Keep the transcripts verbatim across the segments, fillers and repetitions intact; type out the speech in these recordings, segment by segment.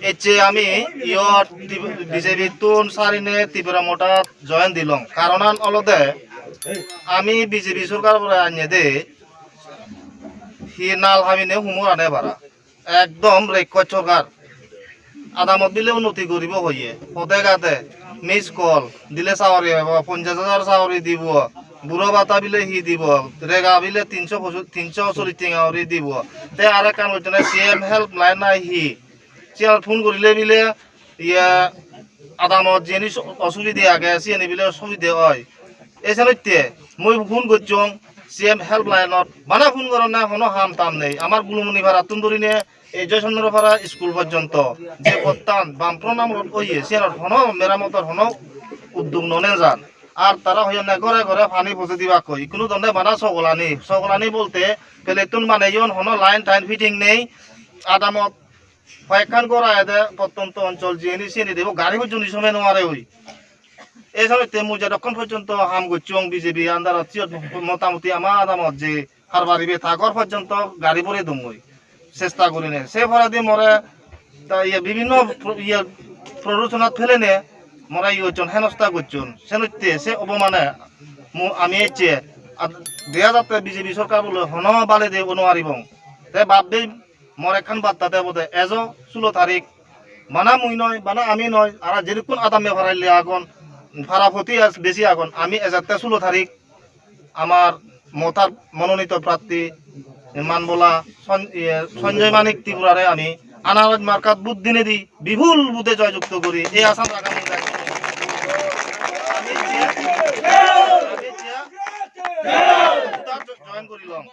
Ecche ami iyot T-, B J P tun sarinei Tipra Mothat join dilong. Karonan olode ami B J P sorkar pore annede hi nal habine humor ane para. Ekdom rekkoj sorkar. Adamot bile unnoti guribo hoye. Pode gade miss call dile sagori pebo, ponchash hajar sagori dibo. Buro bata bile hi dibo? Rega bile tinso posu-, tinso sollish tenga guri dibo. Te arekkan hochchone C M helpline nai hi? Siyan phone gorile bile iye adamot jeni su-, osubide age, siyeni bile osubide oi. Esenotte mui phone gocchong C M helpline-ot. Bana phone goronne hono ham tam nei. Amar Gulumuni parattun dhorine ei Joychandra para school porjonto je pottan Bamfront amolot oye, siyanot hono meramotor hono uddog no nejan. Ar tara hoyonne gore gore pani pose dibakkoi. Ikkunu donne bana sogolani. Sogolani bolte pelettun baneyon, hono line tine fitting nei. Adamot hoyekkan gor agede, Prottonto Onchol jiyeni siyeni debo gari pojjonto some no are oi. Ei somotte mui jedokkon pojjonto ham gocchong B J P under-ot, siyot motamuti ama adamot je harbaribe ta gor pojjonto gari bore dongoi chesta gurinei. Se poredi more ta iye bibinno pro-, iye prodochonat pelene more iye gocchon, henosta gocchon. Senotte se obomane mu-, ami ecche ad-, dega jatte B J P sorkar bole hono baledi no paribong. Te bab bei mor ekkan batta debode, ejo sulo tarik, bana mui noi, bana ami noi, ara jedukkun adamme paralle agon, para poti as-, besi agon, ami ejatte sulo tarik amar Mothat mononito prarthi Manbola Son-, iye, Sanjoy Manik Tripurare ami Anaraj markat vote dinedi bipul vote-e joyjukto guri ei asam rakhang. Ami je, ami je, join gurilong.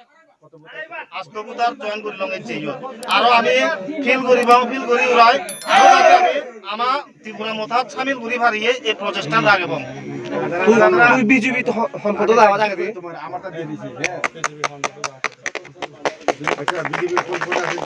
Asto voter join gurilong ecche iyot. Aro ami feel guribong, feel guri urai aro jate ami ama Tripura Mothat samil guri pariye ei project-an ragebong. Tui, tui B J P-t hon, hon podo jaba jagede?